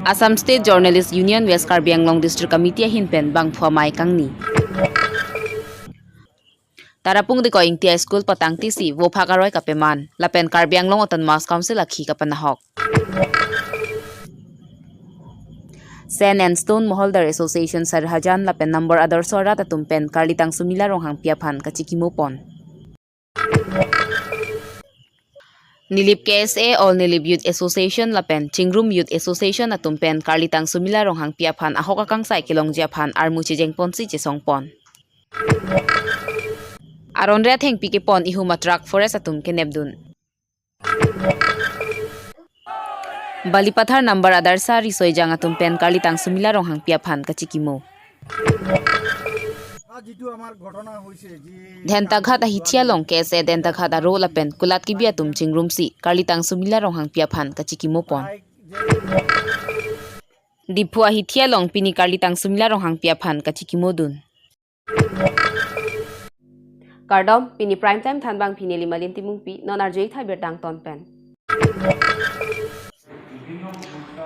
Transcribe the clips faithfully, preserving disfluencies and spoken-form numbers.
Assam State Journalist Union West Karbi Anglong District Committee ahin pen bangphu amei kangni. Tarapung Dikoi Ingti a-school patangte si vophak aroi kapeman lapen Karbi Anglong Autonomous Council akhi kapanahok. Sand and Stone Moholdar Association Sarihajan lapen Nambor Adarsho arat atum pen Karlitang Sumila Ronghangpi aphan kachikimo pon. Nilip K S A, All Nilip Youth Association lapen Chingrum Youth Association atum pen Karlitang Sumila Ronghangpi aphan ahok akangsai kelongji aphan armu chejeng ponsi chesong pon. Aron re athengpi kepon ihum a-truck forest atum kenepdun. Balipathar Nambor Adarsho riso ejang atum pen Karlitang Sumila Ronghangpi aphan kachikimo. Dhentaghat ahithi along K S A Dhentaghat aro lapen kulat kebi atum chingrumsi Karlitang Sumila Ronghangpi aphan kachikimo pon. Diphu ahithi along pini Karlitang Sumila Ronghangpi aphan kachikimo dun. Kardom, pini Prime Time thanbang pini Limalin Timungpi, non arju-ik tha birta angton pen.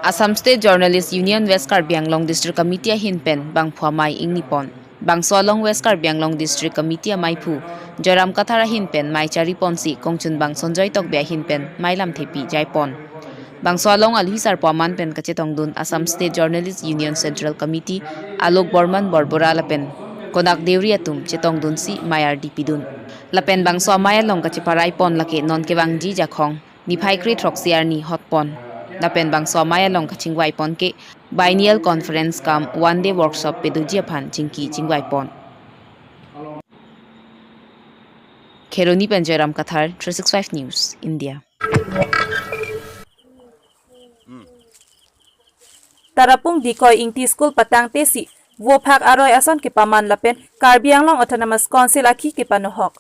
Assam State Journalist Union West Karbi Anglong District Committee ahin pen bangphu amei ingni pon. Bangso along West Karbi Anglong District Committee ameiphu Joyram Kathar ahin pen mei chari ponsi kongchunbang Sonjoy Tokbi ahin pen mei lamthepi jai pon. Bangso along alohi sarpo aman pen kachetongdun Assam State Journalist Union Central Committee Alok Borman Borbora lapen Konak Deuri atum chetongdunsi mei ardi pidun. Lapen bangso amei along kacheparai pon lake non kevangji Jakhong niphai kre throksi arni hot pon. Lapen bangso amei along kachingvai pon ke biennial conference cum one day workshop pedoji aphan chingki chingvai pon. Kheroni pen Joyram Kathar, three six five News, India. Tarapung Dikoi Ingti School patangte si vophak aroi ason kepaman lapen Karbi Anglong Autonomous Council akhi kepanohok.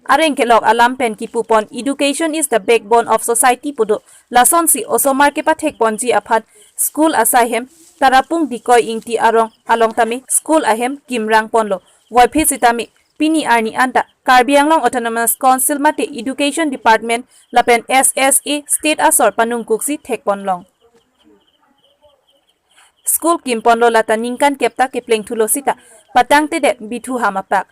Areng kelok alam pen kipu pon "Education is the backbone of society" pu do. Lasonsi osomar kepathek ponji aphan school asai hem Tarapung Dikoi Ingti arong along tame school ahem kimrang ponlo. Voiphit sitame pini arni anta Karbi Anglong Autonomous Council mate Education Department lapen S S A state asor panungkuksi thek ponlong. School kim ponlo lata ningkan kep ta kepleng thulo sita patangtedet bithu ham apak.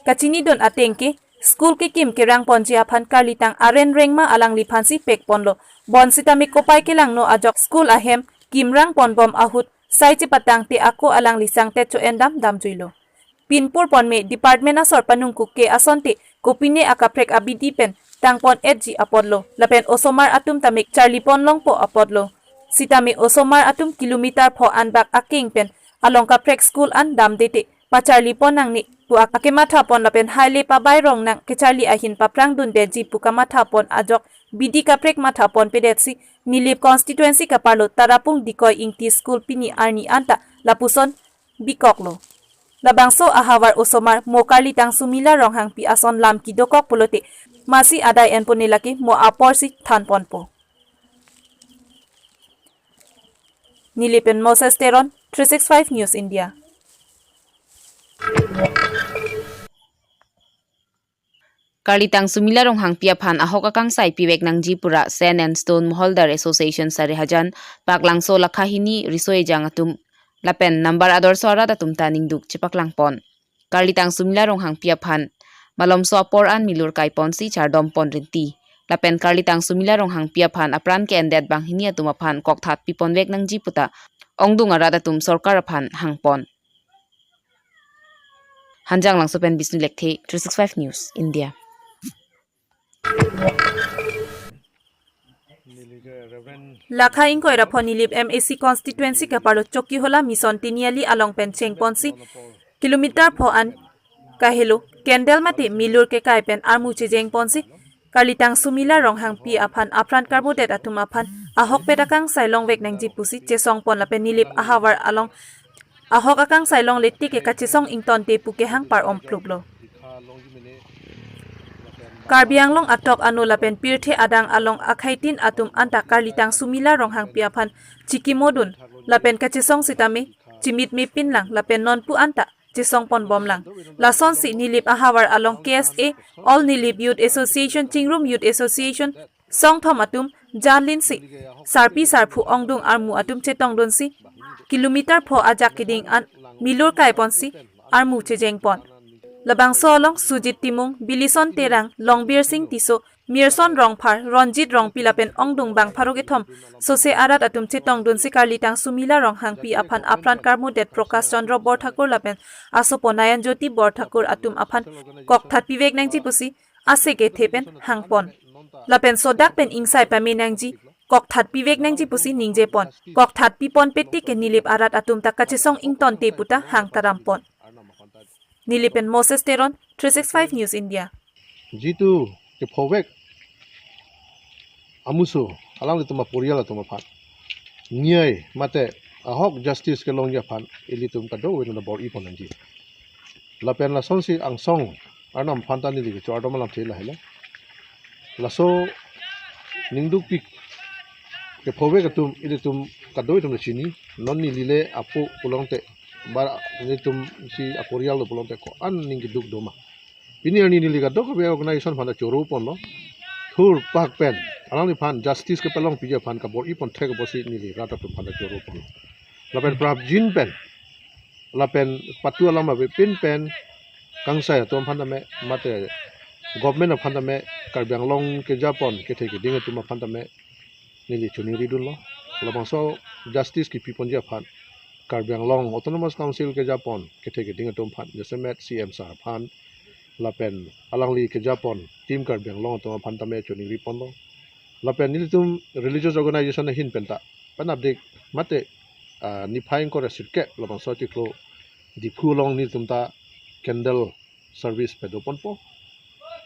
Kachinidun ateng ke school kekim kerang ponji aphan Karlitang Aren Rengma alangliphansi pek ponlo. Bonsitame kopai kelangno ajok school ahem kimrang ponbom ahut sai chepatangte ako alangli sangtet cho-en dam damjuilo. Pinpur ponme department asor panungkuk ke asonte kopine akaprek abidi pen tangpon etji apotlo. Lapen osomar atum tame charli ponlongpo apotlo. Sitame osomar atum kilometer pho anbak akeng pen along kaprek school an damdete pacharli pon nangne pu ak-, akematha pon lapen haile pabai rong nang kecharli ahin paprang dundetji pu kamatha pon ajok bidi kaprek matha ponpedetsi Nilip constituency kaparlo Tarapung Dikoi Ingti School pini arni anta lapuson bikoklo. Labangso ahavar osomar mo Karlitang Sumila Ronghangpi ason lam kidokok pulote masi adai enpone lake mo aporsi than ponpo. Nilip pen Moses Teron, three six five News India. Karlitang Sumila Ronghangpi aphan ahok akangsai pivek nangji pura Sand and Stone Moholdar Association Sarihajan, Paklangso lakha hini riso ejang atum lapen Nambor Adarsho arat atum ta ningduk chepaklang pon. Karlitang Sumila Ronghangpi aphan malomso apor an milur kai ponsi chardom pon rinti. Lapen Karlitang Sumila Ronghangpi aphan apran ke-endet banghini atum aphan kokthat piponvek nangji puta ongdung arat atum sorkar aphan hang pon. Hanjanglangso pen Bisnu Lekthe, three six five News, India. Lakha ingkoi ra pho Nilip M A C constituency kaparlo Chokihola Mission Tiniali along pen chengponsi kilometer pho an kahelo candle mate milur kekai pen armu chejeng ponsi Karlitang Sumila Ronghangpi aphan apran karbodet atum aphan ahokpet akangsai longvek nangji pusi chesong pon lapen Nilip ahavar along ahok akangsai longle tik ke kachesong ingtonte pu kehang par-om pluklo. Karbi Anglong atok ano lapen pirthe adang along akhaitin atum anta Karlitang Sumila Ronghangpi aphan chikimodun lapen kachesong sitame chimitme pinlang lapen nonpu anta chesong ponbomlang. Lasonsi Nilip ahavar along K S A, All Nilip Youth Association, Chingrum Youth Association, songthom atum janlinsi sarpi sarpo ongdung armu atum chetongdunsi kilometer pho ajak keding an milur kaiponsi armu chejengpon. Labangso along Sujit Timung, Bilison Terang, Longbir Sing Tisso, Mirson Rongphar, Ronjit Rongpi lapen ongdung bang pharo kethom sose arat atum chetongdunsi karlitang Sumila Ronghangpi aphan apran karmudet Prakash Chandra Borthakur lapen asopo Nayan Jyoti Borthakur atum aphan kokthat pivek nangji pusi ase kethe pen hangpon. Lapen sodak pen ingsai pame nangji, kokthat pivek nangji pusi ningjepon. Kokthat pipon petik ke Nilip arat atum ta kachesong ingtonte puta hangtarampon. Nilip pen Moses Teron, three six five News India. Jitu kephovek amuso alanglitum aporial atum aphan niai mate ahok justice kelongji aphan ilitum kadokave nona bor-ipon nangji. Lapen lasonsi angsong arnam aphan ta neli kechor atum alamthe lahelo. Laso ningdukpik kephovek atum ilitum kadokave atum chini, non neli le apo pulote ba nelitum si aporial lo pulote ko-an ning keduk doma. Pini arni neli kadokave organization aphan ta choro ponlo. Thurpak pen alangliphan justice kepalongpiji aphan kabor-ipon thek apotsi neli rat atum aphan ta choro ponlo. Lapen prapjin pen lapen patu alam avepin pen kangsai atum aphan tame mate government aphan tame Karbi Anglong kejapon kethe keding atum aphan tame neli choningridunlo. Labangso justice kipiponji aphan Karbi Anglong Autonomous Council kejapon kethe keding atum aphan jasemet C M sir aphan lapen alangli kejapon Team Karbi Anglong atum aphan tame choningriponlo. Lapen nelitum religious organization ahin penta pen update mate ah, niphai ingkoi ra sirkep labangso chiklo Diphu along nelitum ta candle service padoponpo.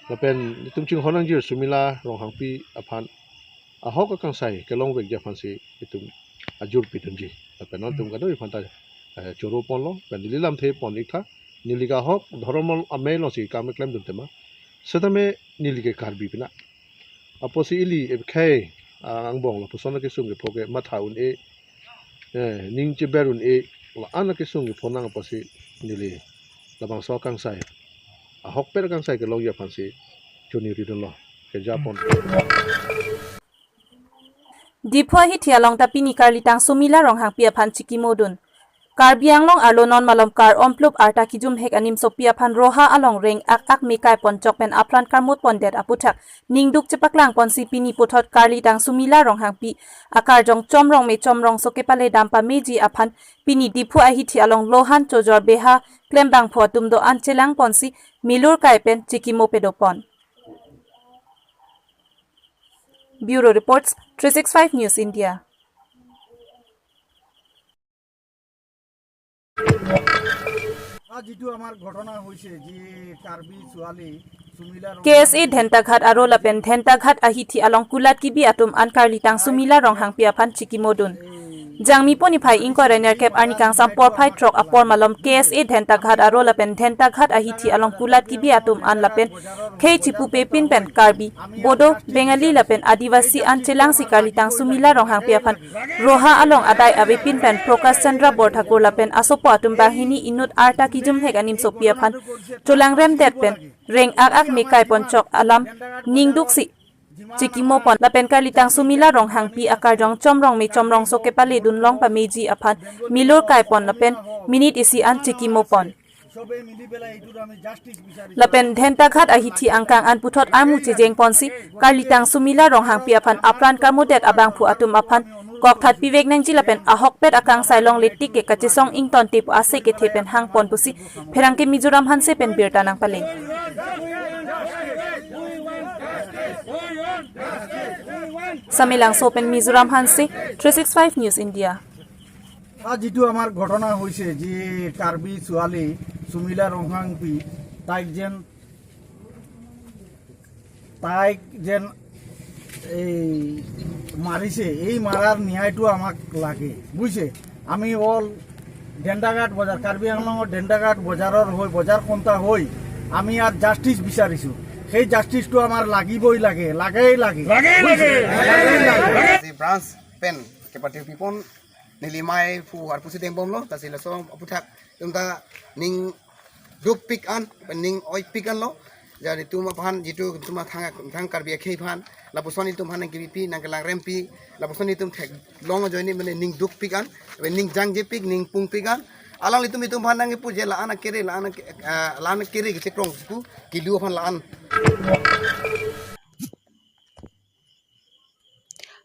Lapen nelitum chinghon nangjir Sumila Ronghangpi aphan ahok akangsai kelongvekji aphansi itum ajur pidunji. Lapen nelitum kadokave aphan ta eh, choro ponlo, pen neli lamthe pon-iktha, neli ke ahok dhorom amei alongsi kam keklem dun tema. Setame neli ke Karbi pina. Apotsi ili ekhei ah, angbong lapuson akesung kepho ke matha un-e, eh, ning cheber un-e, la-an akesung kepho nang apotsi neli labangso akangsai ahokpet akangsai kelongji aphansi choningridunlo kejapon. Diphu ahithi along ta pini karlitang Sumila Ronghangpi aphan chikimodun. Karbi Anglong arlo non malom kar omplup arta kijumhek animsopi aphan Roha along reng ak ak mekai ponchok pen apran karmut pondet aputhak ningduk chepaklangponsi pini puthot karlitang Sumila Ronghangpi akarjong Chomrong me Chomrongso kepaledam pameji aphan pini Diphu ahithi along lohan chojor beha klembangphu atum do-an chelangponsi milur kai pen chikimo pedopon. Bureau Reports, three six five News India. আজি যিটো আমাৰ ঘটনা হৈছে, যি কাৰ্বি ছোৱালী চুমিলা K S A Dhentaghat aro lapen Dhentaghat ahithi along kulat kibi atum an karlitang Sumila Ronghangpi aphan chikimodun. Jangmi poni phai ingkoi ra nerkep arni kangsam porphai throk apor malom K S A Dhentaghat aro lapen Dhentaghat ahithi along kulat kibi atum an lapen khei chipupe pin pen Karbi, Bodo, Bengali lapen Adivasi an chelangsi karlitang Sumila Ronghangpi aphan Roha along adai avepin pen Prakash Chandra Borthakur lapen asopo atum banghini inut arta kijumhek animsopi aphan cholangremdet pen reng ak ak mekai ponchok alam ningduksi chikimopon lapen karlitang Sumila Ronghangpi akarjong Chomrong me Chomrongso kepaledun long pameji aphan milur kaipon lapen minute isi an chikimopon. Lapen Dhentaghat ahithi angkang an puthot armu chejengponsi karlitang Sumila Ronghangpi aphan apran karmudet abangphu atum aphan kokthat pivek nangji lapen ahokpet akangsai longle tik ke kachesong ingtonte pu ase kethe pen hangpon pusi pherangke Mizoram Hanse pen birta nangpaleng. Samelangso pen Mizoram Hanse, three six five News India. আজি যিটো আমাৰ ঘটনা হৈছে, যি কাৰ্বি ছোৱালী চুমিলা ৰংহাংপি, তাইক যেন তাইক যেন এই মাৰিছে, এই মাৰাৰ ন্যায়টো আমাক লাগে, বুজিছে? আমি অল ডেন্দাঘাট বজাৰ, কাৰ্বি আংলঙৰ ডেন্দাঘাট বজাৰৰ হৈ, বজাৰ সন্থা হৈ আমি ইয়াত জাষ্টিচ বিচাৰিছোঁ। সেই জাষ্টিচটো আমাৰ লাগিবই লাগে, লাগেই লাগে, লাগেই লাগে। Bujiche? Lagei lage. Lagei lage. Si branch pen kepathu pipon neli mei phu arpu si dengbomlo, lasi laso aputhak itum ta ning dukpik an, ning oipik anlo. Jar itum aphan jitu itum athang, athang Karbi akhei aphan, lapuson itum aphan nangkebipi, nangkelangrempi, lapuson itum theklong ajoine mane ning dukpik an, ning jangjepik, ning pungpik an. Alanglitum itum aphan nangkepu je la-an akere, la-an ake-, ah, la-an akere kechekrong suku, kilu aphan la-an.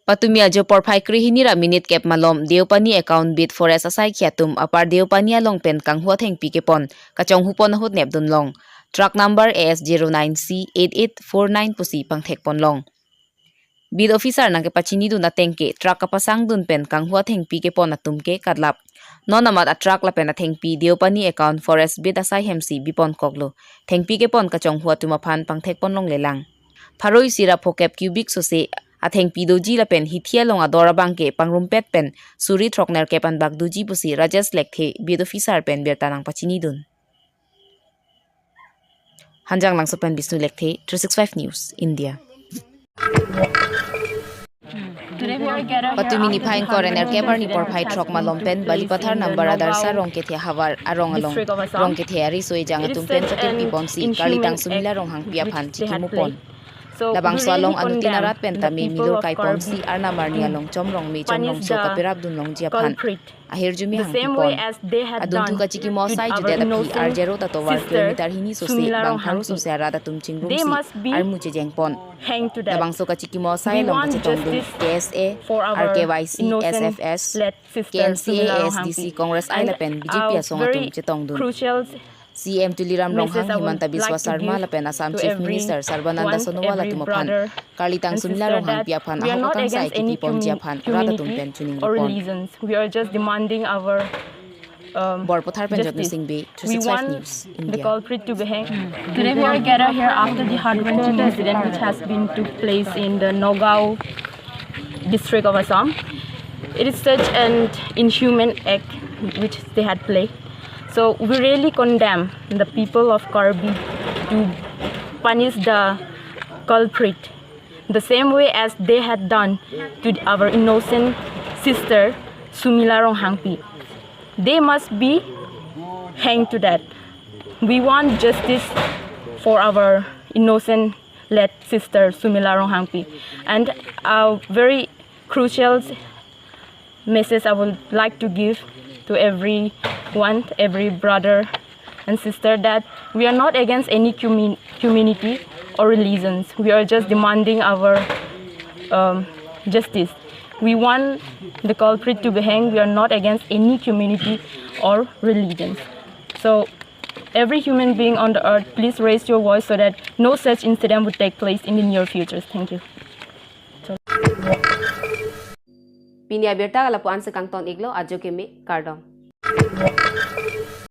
Patumi ajo porphai krehini ra minute kep malom Deopani account beat forest asaikhi atum Upper Deopani along pen kanghu athengpi kepon kachonghu pon ahut nepdun long. Truck number A S zero nine C eight eight four nine pusi pangthek pon long. Beat officer nangkepachinidun ateng ke truck kapasangdun pen kanghu athengpi kepon atum ke kadlap. Non amat atruck lapen athengpi Deopani account forest beat asai hemsi bipon koklo. Thengpi kepon kachonghu atum aphan pangthek pon longlelang. Pharo isi ra phokep cubic sose athengpi doji lapen hithi along ador abang ke pangrumpet pen suri throknerkep anbak doji pusi Rajesh Lekthe beat officer pen birta nangpachinidun. Hanjanglangso pen Bisnu Lekthe, three six five News, India. Patumi niphai ingkoi ra nerkep arni porphai throk malom pen Balipathar number Adarsa Rongkethe havar arong along Rongkethe ariso ejang atum pen patirpi ponsi Karlitang Sumila Ronghangpi aphan chikimu pon. Labangso along anuttin arat pen tame milur kai ponsi arnam arni along chomrong me chomrongso kapirap dun longji aphan ahirjume hangpi pon. Adunthu kachikimo asai judet aphi arjero ta tovar kilometer hini sose bang pharo sose arat atum chingrumsi armu chejeng pon. Labangso kachikimo asai along kachetongdun K S A, R K Y C, S F S, K N C A, A S D C, Congress I lapen B J P asong atum chetongdun. C M Tuliram Ronghang, Himanta Biswa Sarma lapen Assam Chief Minister Sarbananda Sonowal atum aphan Karlitang Sumila Ronghangpi aphan ahok akangsai kipi ponji aphan rat atum pen chiningripon. We are just demanding our, um, Borpathar pen Jotno Singh Bey, three six five News, India. Today we are gathered here after the heart-wrenching incident which has been took place in the Nagaon district of Assam. It is such an inhuman act which they had played. So we really condemn the people of Karbi to punish the culprit the same way as they had done to our innocent sister Sumila Ronghangpi. They must be hanged to death. We want justice for our innocent late sister Sumila Ronghangpi. And a very crucial message I would like to give to everyone, every brother and sister, that we are not against any commu-, community or religions. We are just demanding our, um, justice. We want the culprit to be hanged. We are not against any community or religions. So every human being on the earth, please raise your voice so that no such incident would take place in the near future. Thank you. Pini abirta lapu-an si kangton iklo, ajo keme, kardom.